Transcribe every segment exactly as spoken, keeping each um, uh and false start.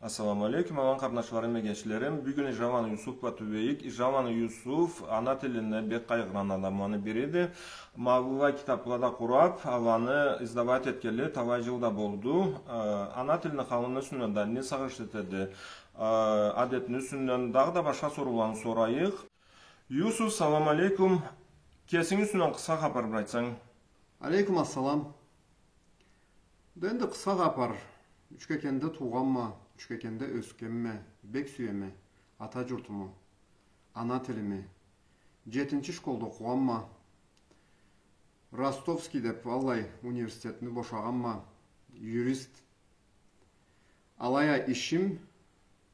Ассаламу алейкум, алан къарнашларым, эгечлерим. Бюгюн Ижаланы Юсуф бла тюбейик. Ижаланы Юсуф ана тилине бек къайгъыргъан адамланы бириди. Ма быллай китапла да къурап, аланы издавать этгенли талай джыл да болду. Э, ана тилни халыны юсюнден да не сагъыш этеди, э, адетни юсюнден, дагъыда башха сорууланы сорайыкъ. Юсуф, салам алейкум. Кесинг юсюнден къысха хапар бир айтсанг. Алейкум ассалам. Да энди къысха хапар. Учкекенде туугъанма, Учкекенде ёсгенме, бек сюеме ата джуртуму, ана тилими. Джетинчи школда окъугъанма. Ростовский деп аллай университетни бошагъанма, юрист. Алай а ишим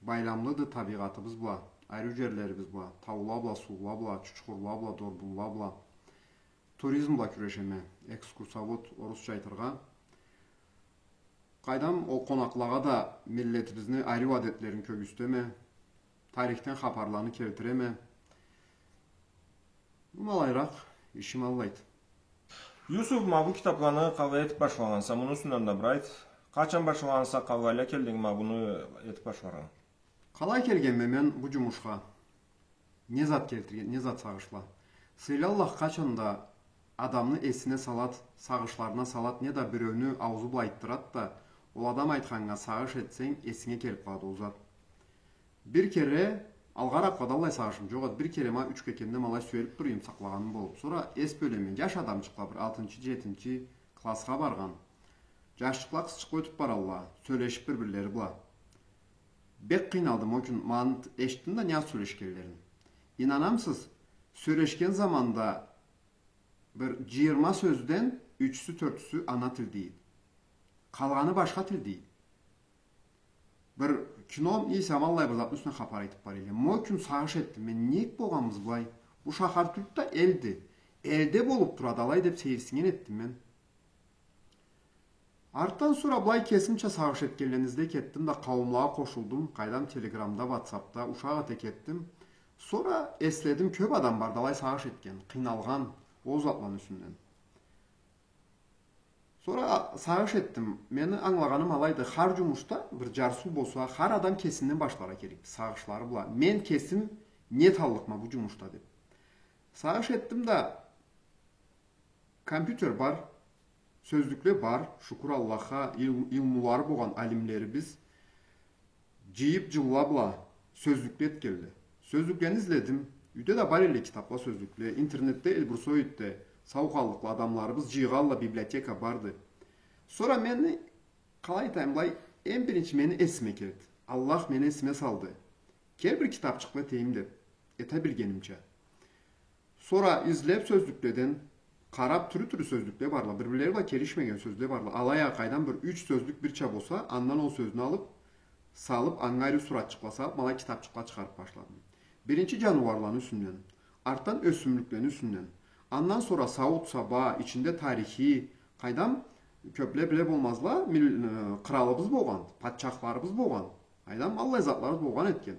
байламлыды табигъатыбыз бла, ариу джерлерибиз бла, таула бла, суула бла, чучхурла бла, дорбунла бла. Туризм бла кюрешеме, экскурсовод, орусча айтыргъа. Къайдам, ол къонакълагъа да миллетибизни ариу адетлерин кёргюзтеме, тарихден хапарланы келтиреме. Бу ма алайыракъ, ишим аллайды. Юсуф, ма бу китапланы къалай этип башлагъанса, муну юсюнден да бир айт. Къачан башлагъанса, къалайла келдинг ма буну этип башларгъа? Къалай келгенме мен бу джумушха? Не зат келтирген, не зат сагъышла? Сыйлы Аллах къачан да адамны эсине салат, сагъышларына салат, неда биреуню ауузу бла айтдырат да, ол адам айтханнга сагъыш этсенг, эсинге келип къалады ол зат. Бир кере, алгъаракъла да аллай сагъышым джокъ эди, бир кере ма Учкекенде ма алай сюелип тура эдим, сакълагъаным болуп. Сора эс бёлеме, джаш адамчыкъла, бир алтынчы, джетинчи классха баргъан джашчыкъла, къызчыкъла ётюп баралла, сёлешип бир-бирлери бла. Бек къыйналдым ол кюн, ма аны эшитдим да не зат сёлешгенлерин. Ийнанамысыз, сёлешген заманда бир джыйырма сёзден ючюсю, тёртюсю ана тил дейди. Къалгъаны башха тил дейди. Бир кино эсе ма аллай бир затны юсюнден хапар айтып бара эдиле. Ма ол кюн сагъыш этдим мен, нек болгъанбыз былай? Бу шахар тюлдю да, элди. Элде болуп турады алай деп сейирсинген этдим мен. Артдан сора былай кесимча сагъыш этгенлени излей кетдим да, къауумлагъа къошулдум. Къайдам, Телеграмда, Ватсапда, ушакъ эте кетдим. Сора эследим, кёп адам барды алай сагъыш этген, къыйналгъан ол затланы юсюнден. Сора сагъыш этдим. Мени ангылагъаным алайды, хар джумушда бир джарсыу болса, хар адам кесинден башларгъа керек, сагъышлары бла. Мен кесим не эталлыкъма бу джумушда деп. Сагъыш этдим да, компьютер бар, сёзлюкле бар, шукур Аллахха, ил-, илмулары болгъан алимлерибиз джыйып джылла бла сёзлюкле этгенле. Сёзлюклени изледим. Юйде да бар эдиле китапла, сёзлюкле. Интернетде, Эльбрусоидде сау къаллыкъла адамларыбыз джыйгъалла, библиотека барды. Сора мени, къалай айтайым былай, эм биринчи мени эсиме келди. Аллах мени эсиме салды. Кел бир китапчыкъла этейим деп, эте билгенимча. Сора излеп сёзлюкледен къарап, тюрлю-тюрлю сёзлюкле барла, бир-бирлери бла келишмеген сёзле барла. Алай а къайдам бир юч сёзлюк бирча болса, андан ол сёзню алып, салып, анга ариу суратчыкъла салып, ма алай китапчыкъла чыгъарып башладым. Биринчи джаныуарланы юсюнден, артдан ёсюмлюклени юсюнден, андан сора сауут-саба, ичинде тарихи, къайдам, кёпле биле болмазла, мил-, э, къралыбыз болгъан, патчахларыбыз болгъан, къайдам, аллай затларыбыз болгъан этген.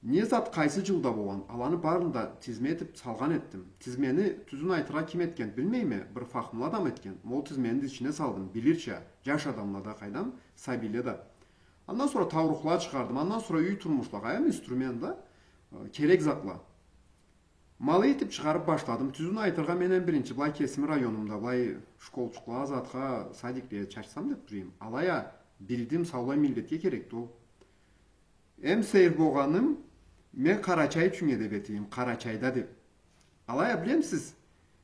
Не зат къайсы джылда болгъан, аланы барын да тизме этип салгъан этдим. Тизмени, тюзюн айтыргъа, ким этген билмейме, бир фахмулу адам этген. Ма ол тизмени да ичине салдым, билирча, джаш адамла да къайдам, сабийле да. Андан сора таурухла чыгъардым, андан сора юй турмушла, къайдам, инструмент да, э, керек затла. Ма алай этип чыгъарып башладым. Тюзюн айтыргъа, мен эм биринчи былай кесими районумда былай школчукълагъа, затха, садиклеге чачсам деп тура эдим. Алай а билдим, саулай миллетге керекди ол. Эм сейир болгъаным, мен Къарачай ючюн эди деп этейим, Къарачайда деп. Алай а, билемисиз,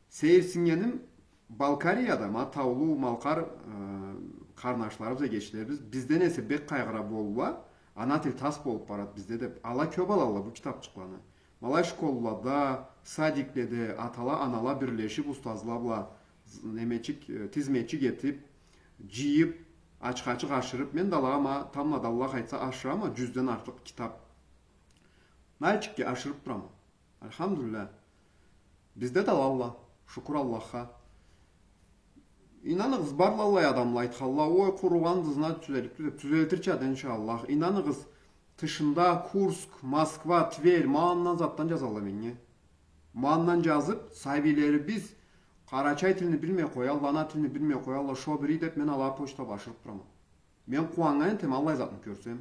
сейирсиннгеним Балкарияда, ма таулу, малкъар, э, къарнашларыбыз, эгечлерибиз бизден эсе бек къайгъыра болурла, ана тил тас болуп барады бизде деп. Ала кёп алалла бу китапчыкъланы. Ма алай школлада, садикледе атала, анала бирлешип, устазла бла, з-, немечик, э, тизмечик этип, джыйып, ачха-ачыкъ ашырып, мен да алагъа ма, тамбла да Аллах айтса, ашырама джюзден артыкъ китап. Нальчикге ашырып турама. Альхамдулиллях. Бизде да алалла, шукур Аллахха. Ийнаныгъыз, барла аллай адамла, айтханла, ой, къуругъанды, значит, тюзелип, тюзелип, тюзелтирча да, иншаллах. Ийнаныгъыз, тышында Курск, Москва, Тверь, ма андан затдан джазалла меннге. Ма андан джазып, сабийлерибиз къарачай тилни билмей къоялла, ана тилни билмей къоялла, шо бири деп мен алагъа почта бла ашырып турама. Мен къууаннган этеме аллай затны кёрсем.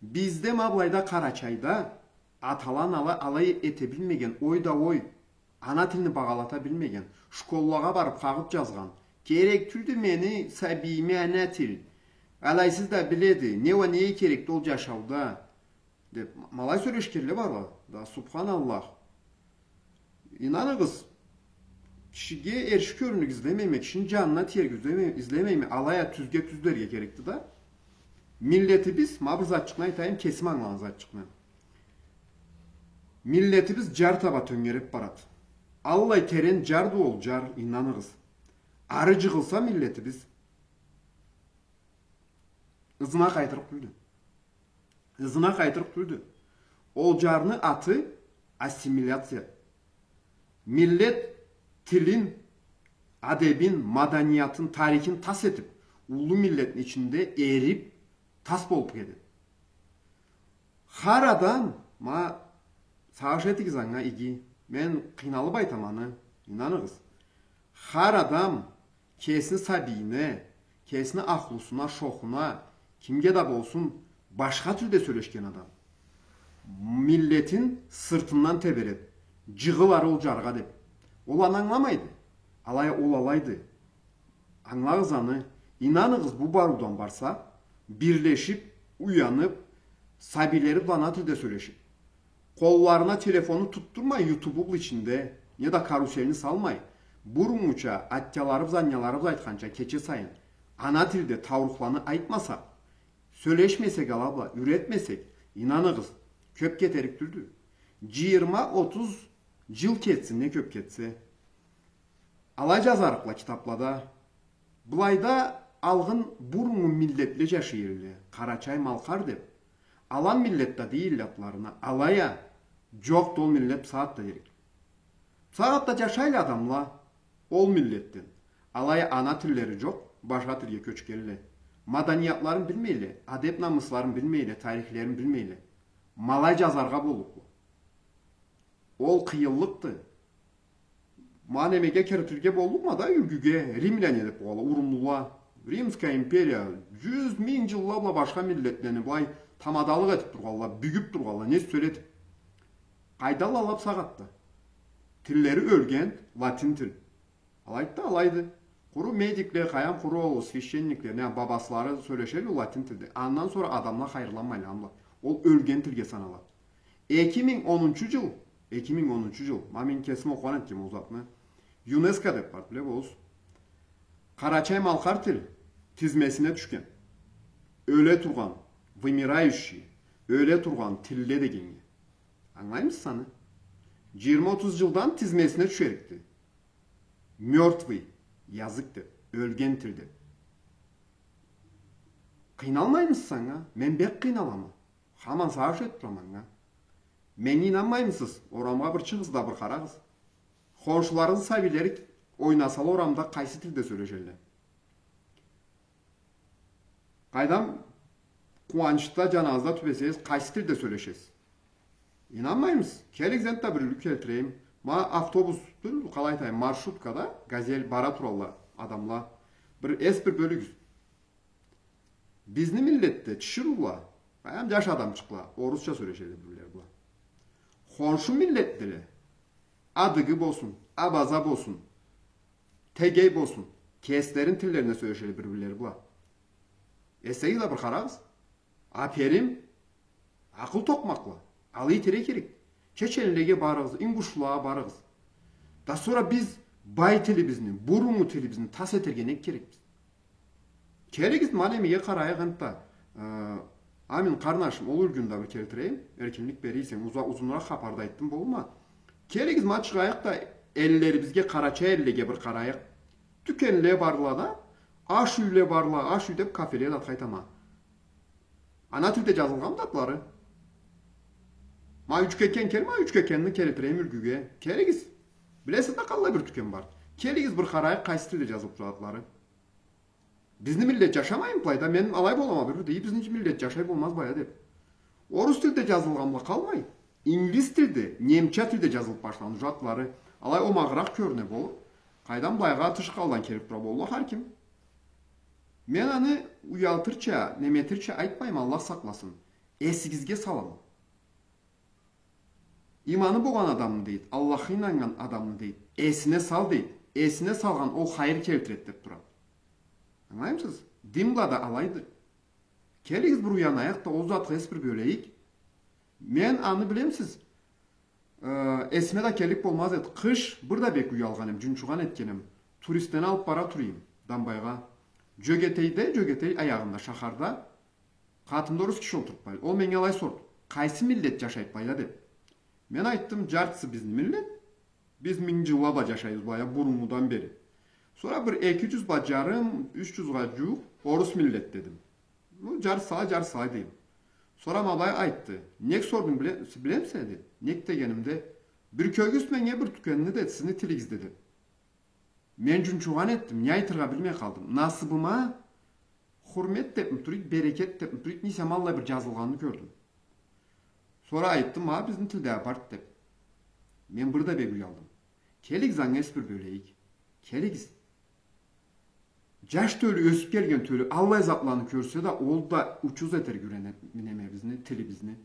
Бизде ма былайда Къарачайда атала-анала алай эте билмеген, ой да ой, ана тилни багъалата билмеген, школлагъа барыб къагъыт джазгъан, керек тюлдю мени сабийиме ана тил. Алайсыз да биледи, не уа не керекди ол джашауда, деб, ма алай сёлешгенле барла да, субханаллах. Ийнаныгъыз, кишиге эрши кёрюнюрге излемейме, кишини джанына тиерге излемей-, излемейме, алай а тюзге тюз дерге керекди да. Миллетибиз, ма бир затчыкъны айтайым, кесим ангылагъан затчыкъны. Миллетибиз джар таба тёнгереб барад. Аллай терен джарды ол джар, ийнаныгъыз. Ары джыгъылса миллетибиз, ызына къайтырыкъ тюлдю. Ызына къайтырыкъ тюлдю. Ол джарны аты ассимиляция. Миллет тилин, адебин, маданиятын, тарихин тас этиб, уллу миллетни ичинде эриб, тас болуб кетеди. Хар адам, ма, сагъыш этигиз анга иги. Мен къыйналыб айтама аны, ийнаныгъыз. Хар адам кесини сабийине, кесини ахлусуна, шохуна, кимге да болсун, башха тилде сёлешген адам миллетин сыртындан теберед, джыгъыл ары ол джаргъа деб. Ол аны ангыламайды. Алай а ол алайды. Ангылагъыз аны, ийнаныгъыз, бу барыудан барса, бирлешиб, уяныб, сабийлери бла ана тилде сёлешиб, къолларына телефонну тутдурмай, ютубу бла ичинде, неда каруселни салмай, буруннгуча, атяларыбыз, анняларыбыз айтханча, кече сайын ана тилде таурухланы айтмасакъ, сёлешмесек ала бла, юретмесек, ийнаныгъыз, кёб кетерик тюлдю. Джыйырма, отуз джыл кетсин, не кёб кетсе. Алай джазарыкъла китаблада. Былайда алгъын буруннгу миллетле джашай элле, къарачай-малкъар деб. Алан миллет да дейдиле атларына. Алай а джокъду ол миллет бусагъатда дерик. Бусагъатда джашайла адамла ол миллетден. Алай а ана тиллери джокъ, башха тилге кёчгенле. Маданиятларын билмейле, адеб-намысларын билмейле, тарихлерин билмейле. Ма алай джазаргъа боллукъла. Ол къыйынлыкъды. Ма немеге киритирге боллукъма да юлгюге, римляне деб къояла, урумлула. Римская империя джюз, минг джылла бла башха миллетлени былай тамадалыкъ этиб тургъанла, бюгюб тургъанла, не сёле этиб. Къайдалла ала бусагъатда? Тиллери ёлген, латин тил. Алайды да, алайды. Къуру медикле, къайдам, къуру ол священникле, не бабаслары сёлешелле латин тилде. Андан сора адамла хайырланмайла аны бла. Ол ёлген тилге саналады. Эки минг онунчу джыл, эки минг онунчу джыл, ма мен кесим окъугъан этгенме ол затны. ЮНЕСКО деб барды, биле болурсуз. Къарачай-малкъар тил тизмесине тюшген. Ёле тургъан, вымирающий, ёле тургъан тилле дегеннге. Ангылаймысыз аны? Джыйырма-отуз джылдан тизмесине тюшерикди. Мёртвый язык деб, ёлген тил деб. Къыйналмаймысыз анга? Мен бек къыйналама. Хаман сагъыш этиб турама анга. Меннге ийнанмаймысыз? Орамгъа бир чыгъыгъыз да бир къарагъыз. Хоншуларыгъызны сабийлери ойнасала орамда, къайсы тилде сёлешелле? Къайдам, къууанчда, джаназада тюбесегиз, къайсы тилде сёлешесиз? Ийнанмаймысыз? Келигиз, энтда бир юлгю келтирейим. Ма автобус тюл, къалай айтайым, маршруткада, газель бара туралла адамла. Бир эс бир бёлюгюз. Бизни миллетде тиширыула, баям, джаш адамчыкъла орусча сёлешелле бир-бирлери бла. Хоншу миллетлиле, адыгы болсун, абаза болсун, тегей болсун, кеслерини тиллеринде сёлешелле бир-бирлери бла. Эсегиз да бир къарагъыз. Аперим, акъыл токъмакъла. Алай этерге керек. Чеченлеге барыгъыз, ингушлагъа барыгъыз. Да сора биз бай тилибизни, буруннгу тилибизни тас этерге нек керекбиз? Келигиз, ма немеге къарайыкъ энтда. Э, Амин къарнашым, ол юлгюню да бир келтирейим. Эркинлик бере эсенг, уза-, узунуракъ хапарда айтдым болма. Келигиз, ма чыгъайыкъ да эллерибизге, къарачай эллеге бир къарайыкъ. Тюкенле барла да, аш юйле барла, аш юй деб кафеле да айтама. Ана тилде джазылгъанмыды атлары? Ма Учкекен кел, ма Учкекенни келтирейим юлгюге. Келигиз. Билесиз да къаллай бир тюкен бар. Келигиз, бир къарайыкъ, къайсы тилде джазылыб тура атлары. Бизни миллет джашамаймы былайда? Мен алай болама бир-бирде, бизни миллет джашай болмаз былайда деб. Орус тилде джазылгъан бла къалмай, инглиз тилде, немча тилде джазылыб башланды уже атлары. Алай омагъыракъ кёрюне болур. Къайдам, былайгъа тыш къалдан келиб тура болла хар ким. Мен аны уялтырча, неметирча айтмайма, Аллах сакъласын. Эсигизге салама. Иманы болгъан адамны, дейди, Аллахха ийнаннган адамны, дейди, эсине сал, дейди. Эсине салгъан ол хайыр келтирет, деп турады. Ангылаймысыз? Дин бла да алайды. Келигиз, бир уянайыкъ да, ол затха эс бир бёлейик. Мен аны, билемисиз, э, эсиме да келлик болмаз эди. Къыш, бир да бек уялгъан эм, джунчугъан этген эм. Туристлени алып бара тура эдим Домбайгъа. Джёгетейде, Джёгетей аягъында, шахарда. Къатымда орус киши олтуруб барды. Ол меннге алай сорду: «Къайсы миллет джашайды былайда?» — деб. Мен айтдым: «Джартысы бизни миллет. Биз минг джылла бла джашайбыз былайда, буруннгудан бери. Сора бир эки джюз бла джарым, юч джюзге джууукъ орус миллет», — дедим. «Ну, джарысы алай, джарысы алай», — дейме. Сора ма былай айтды: «Нек сордунг, биле-, билемисе?» — деди. «Нек?» — дегенимде: «Бир кёргюзт меннге бир тюкенни, — деди, — сизни тилигизде», — деди. Мен джунчугъан этдим, не айтыргъа билмей къалдым. Насыбыма хурмет дебми тура эди, берекет дебми тура эди, не эсе ма аллай бир джазылгъанны кёрдюм. Сора айтдым: «Ма бизни тилде апарт», — деб. Мен бир да бек уялдым. Келигиз, анга эс бир бёлейик. Келигиз. Джаш тёлю, ёсюб келген тёлю аллай затланы кёрсе да, ол да учуз этерге юрене-, неме, бизни, тилибизни.